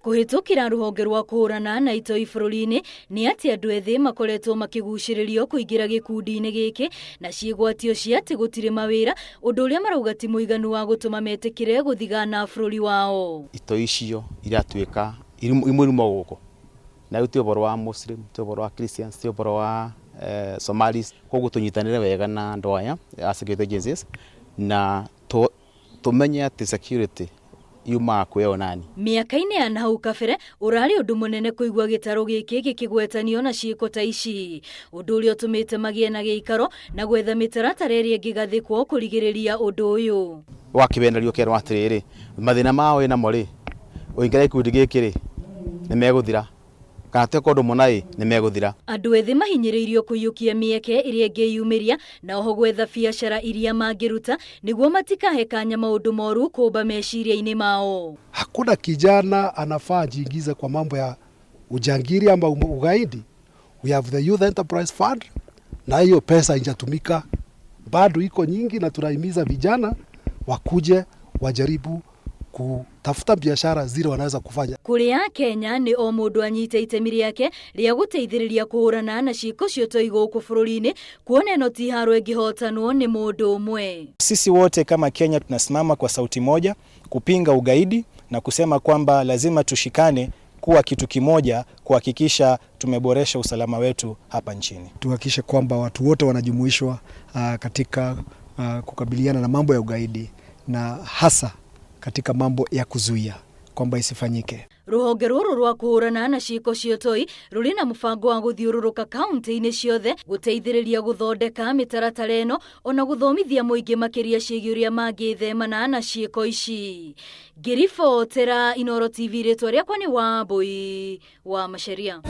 Kũhĩtũkĩra rũhonge rwa kũhũrana na itoi bũrũri-inĩ nĩ atĩ andũ ethĩ makoretwo makĩgucĩrĩrio kũingĩra gĩkundi-inĩ gĩkĩ na ciĩgwatio cia atĩ gũtirĩ mawĩra, ũndũ ũrĩa marauga ti mũiganu wa gũtũma metĩkĩre gũthigana bũrũri wao. Itoi icio iratuĩka imwe iruma gũkũ na rĩu ti ũhoro wa Muslim, ti ũhoro wa Christians, ti ũhoro wa Somalis, koguo tũnyitanĩre wega na andũ aya a security agencies na tũmenye atĩ security yumaga kwĩ o nani. Mĩaka-inĩ ya nahau kabere ũrarĩ ũndũ mũnene kũigua gĩtarũ gĩkĩ gĩkĩgwetanio na ciĩko ta ici, ũndũ ũrĩa ũtũmĩte magĩe na gĩikaro na gwetha mĩtaratara ĩrĩa ĩngĩgathĩkwo kũrigĩrĩria ũndũ ũyũ. Wakĩbenerio ũkerwo atĩrĩrĩ, mathĩna mao wĩnamo rĩ, ũngĩingĩra gĩkundi gĩkĩ rĩ, nĩ megũthira, kana tweka ũndũ mũna ĩ, nĩ megũthira. Andũ ethĩ mahinyĩrĩirio kũiyũkia mĩeke ĩrĩa ĩngĩyumĩria na oho gwetha biacara iria mangĩruta nĩguo matikahe kanya maũndũ moru kũmba meciria-inĩ mao. Hakuna kijana anafaa ajiingize kwa mambo ya ujangili ama ugaidi. We have the Youth Enterprise Fund, na hiyo pesa haijatumika bado, iko nyingi, na tunahimiza vijana wakuje wajaribu kutafuta biashara zile wanaweza kufanya. Kũrĩ a Kenya nĩ o mũndũ anyite itemi rĩake rĩa gũteithĩrĩria kũhũrana na ciĩko cia ũtoi gũkũ bũrũri-inĩ, kuona ĩno ti haro ĩngĩhotanwo nĩ mũndũ ũmwe. Sisi wote kama Kenya tunasimama kwa sauti moja kupinga ugaidi na kusema kwamba lazima tushikane kuwa kitu kimoja kuhakikisha tumeboresha usalama wetu hapa nchini. Tuhakikishe kwamba watu wote wanajumuishwa katika kukabiliana na mambo ya ugaidi na hasa katika mambo ya kuzuia kwamba isifanyike. Rũhonge rũrũ rwa kũhũrana na ciĩko cia ũtoi rũrĩ na mũbango wa gũthiũrũrũka kaunti-inĩ ciothe gũteithĩrĩria gũthondeka mĩtaratara ĩno ona gũthomithia mũingĩ makĩria ciĩgiĩ ũrĩa mangĩthemana na ciĩko ici. Ngĩribotera Inooro TV, rĩtwa rĩakwa nĩ Wambui wa Macharia.